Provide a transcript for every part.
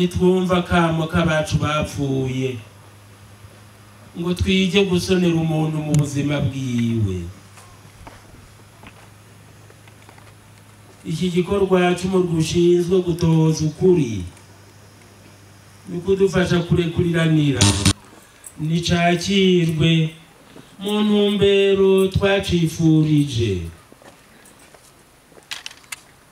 Nitwumva akamo k'abacu bapfuye ngo twige gusonera umuntu mu buzima bwiwe. Iki gikorwa c'umurwi ushinzwe gutoza ukuri ni kudufasha kurekuriranira, nicakirwe mu ntumbero twacifurije.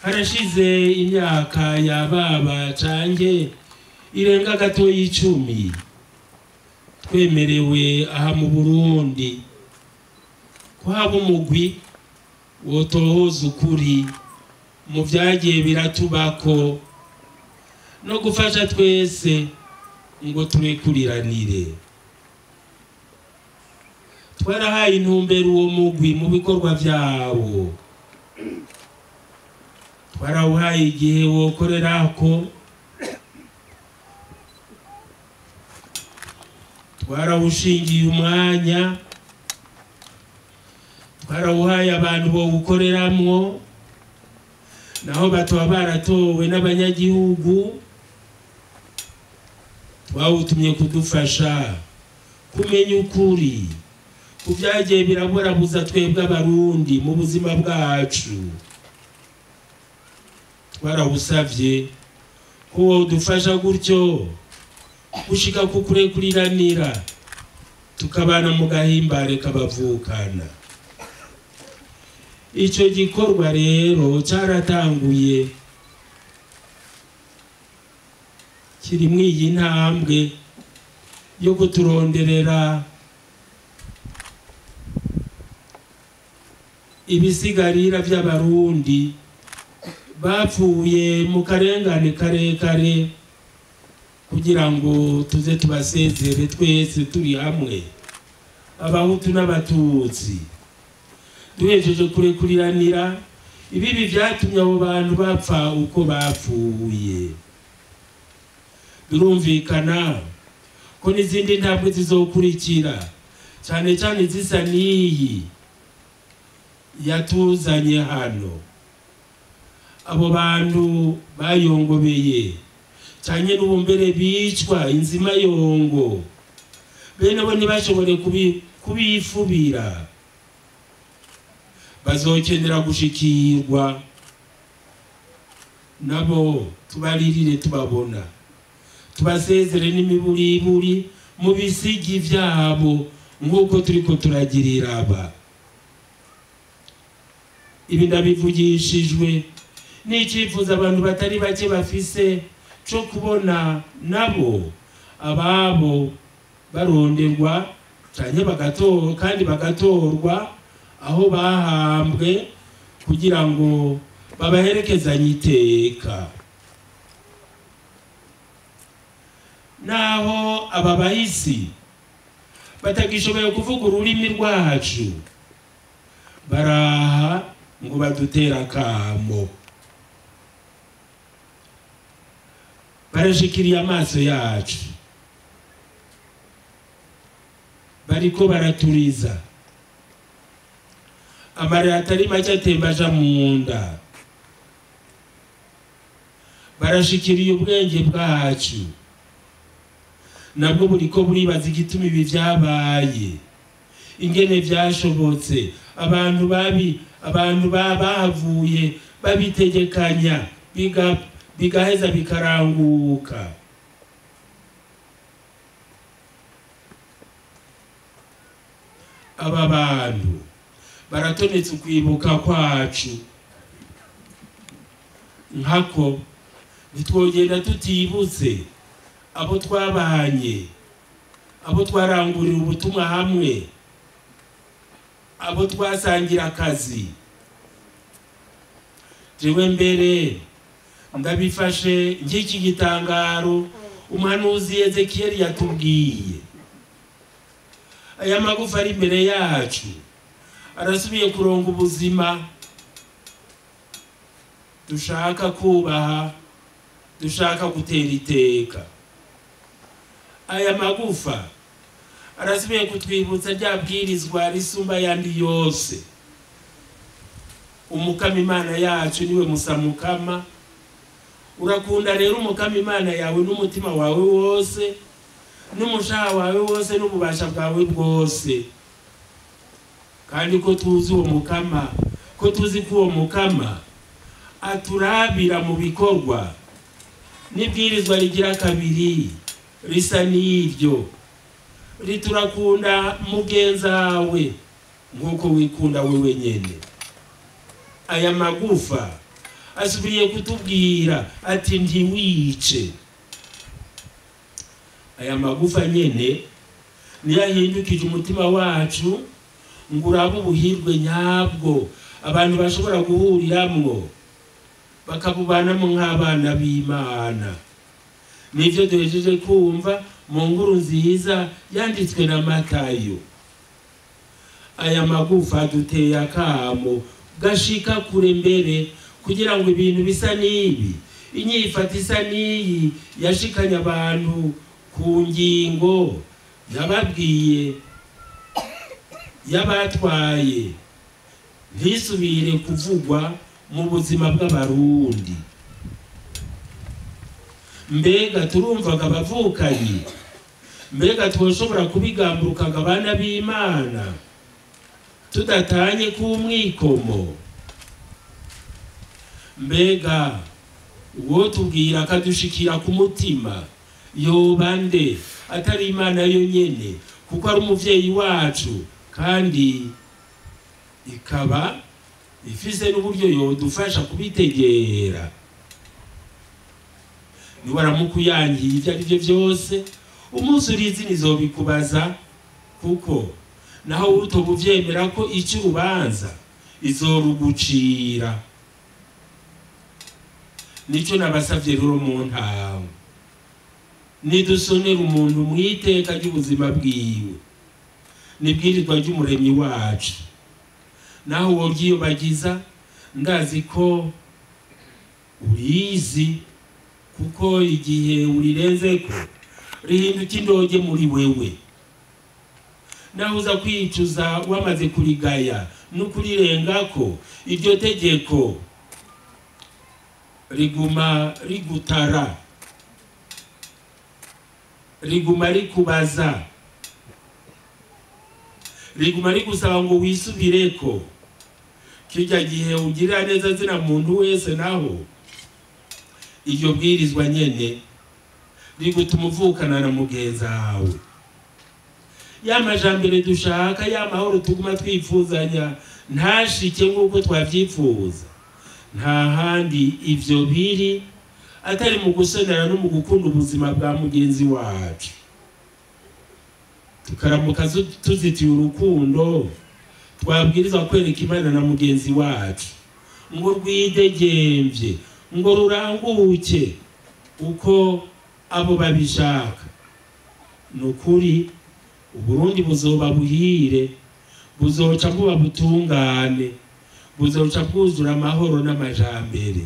Harashize imyaka ya baba canke irenga gato y'icumi twemerewe aha mu Burundi kuhaba umugwi wotohoza ukuri mu vyagiye biratubako no gufasha twese ngo turekuriranire. Twarahaye intumbero uwo mugwi mu bikorwa vyawo, twarawuhaye igihe wokorerako, twarawushingiye umwanya, twarawuhaye abantu bowukoreramwo, naho batoba baratowe n'abanyagihugu. Twawutumye kudufasha kumenya ukuri ku vyagiye biraburabuza twebwe Abarundi mu buzima bwacu. Twarawusavye ko wodufasha gutyo gushika ku kurekuriranira, tukabana mu gahimbare k'abavukana. Ico gikorwa rero caratanguye, kirimwo iyi ntambwe yo kuturonderera ibisigarira vy'Abarundi bapfuye mu karengane karekare, kugira ngo tuze tubasezere twese turi hamwe, Abahutu n'Abatutsi, duhejeje kurekuriranira ibibi vyatumye abo bantu bapfa uko bapfuye. Birumvikana ko n'izindi ntambwe zizokurikira, cane cane zisa n'iyi yatuzanye hano. Abo bantu bayongobeye canke n'ubumbere bicwa inzima yongo, bene bo ntibashobore kubifubira, bazokenera gushikirwa nabo tubaririre tubabona, tubasezere n'imiburiburi mu bisigi vyabo nk'uko turiko turagirira aba. Ibi ndabivugishijwe n'icifuzo abantu batari bake bafise co kubona nabo ababo baronderwa canke bagatorwa, kandi bagatorwa aho bahambwe kugira ngo babaherekezanye iteka. Naho aba bahisi batagishoboye kuvuga ururimi rwacu, baraha ngo badutera akamo, barashikiriye amaso yacu, bariko baraturiza, amarira atari make atemba aja mu nda, barashikiriye ubwenge bwacu, nabwo buriko buribaza igituma ibi vyabaye, ingene vyashobotse, abantu babi, abantu bahavuye babitegekanya, bigaheza bikaranguka. Aba bantu baratonetse ukwibuka kwacu, nkako ntitwogenda tutibutse abo twabanye, abo twarangurira ubutumwa hamwe, abo twasangira akazi. Jewe mbere ndabifashe nk'iki gitangaro umuhanuzi Ezekiyeli yatubwiye. Aya magufa ari imbere yacu arasubiye kuronga ubuzima dushaka kubaha, dushaka gutera iteka. Aya magufa arasubiye kutwibutsa rya bwirizwa risumba yandi yose. Umukama Imana yacu niwe musamukama, Urakunda rero Umukama Imana yawe n'umutima wawe wose n'umushaha wawe wose n'ububasha bwawe bwose. Kandi ko tuzi uwo Mukama, ko tuzi ko uwo Mukama aturabira mu bikorwa, n'ibwirizwa rigira kabiri risa n'iryo, riturakunda mugenzawe nk'uko wikunda wewe nyene. Aya magufa asubiye kutubwira ati ntiwice. Aya magufa nyene niyo ahindukije umutima wacu ngo urabe ubuhirwe nyabwo abantu bashobora guhuriramwo bakabubanamo nk'abana b'Imana. Nivyo duhejeje kumva mu nkuru nziza yanditswe na Matayo. Aya magufa aduteye akamo gashika kure mbere kugira ngo ibintu bisa n'ibi, inyifato isa n'iyi yashikanye abantu ku ngingo yababwiye yabatwaye ntisubire kuvugwa mu buzima bw'Abarundi. Mbega turumvaga abavukanyi, mbega twoshobora kubigamburukaga abana b'Imana tudatanye ku mwikomo? Mbega uwo tubwira akadushikira ku mutima yoba nde atari Imana yonyene, kuko ari umuvyeyi wacu kandi ikaba ifise n'uburyo yodufasha kubitegera. Niwaramukuyangiye ivyo ari vyo vyose, umunsi urizi nizobikubaza, kuko naho utobuvyemera ko ico urubanza izorugucira. Nico nabasavye rero mu ntango, nidusonera umuntu mw'iteka ry'ubuzima bwiwe nibwirizwa ry'umuremyi wacu. Naho wovyiyobagiza, ndazi ko urizi, kuko igihe urirenzeko rihinduka indoge muri wewe. Naho uza kwicuza wamaze kurigaya no kurirengako, iryo tegeko riguma rigutara, riguma rikubaza, riguma rigusaba ngo wisubireko. Kirya gihe ugirira neza zina muntu wese, naho iryo bwirizwa nyene rigutuma uvukana na mugenzi wawe. Ya majambere dushaka, ya mahoro tuguma twifuzanya ntashike nk'uko twavyifuza, nta handi ivyo biri atari mu gusonera no mu gukunda ubuzima bwa mugenzi wacu. Tukaramuka tuzitiye urukundo twabwirizwa kwereka Imana na mugenzi wacu ngo rwidegemvye, ngo ruranguke uko abo babishaka. Nukuri Uburundi buzoba buhire, buzoca buba butungane, buzoca bwuzura amahoro n'amajambere.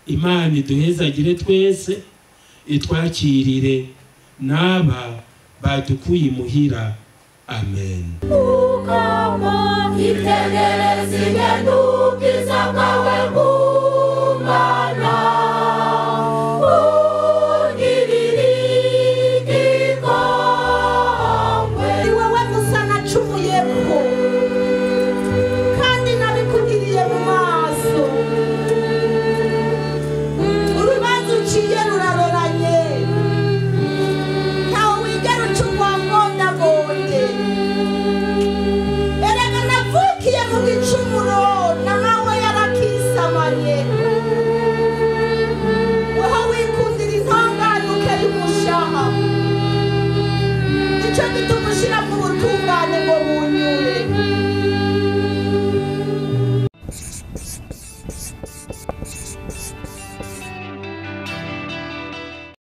Imana iduhezagire twese, itwakirire n'aba badukuye imuhira. Amen. Ukama itegereze ingendo ubwiza bwawe bw'Imana, ungirire igikongwe. Ni wewe gusa nacumuyeko, kandi nabikugiriye mu maso. Urubanza uciye ruraroranye, ntawe wigera uca urwangondagonde. Erega navukiye mu gicumuro, na mawe yarakisamanye. Weho wikundira intonganuke y'umushaha, nico gituma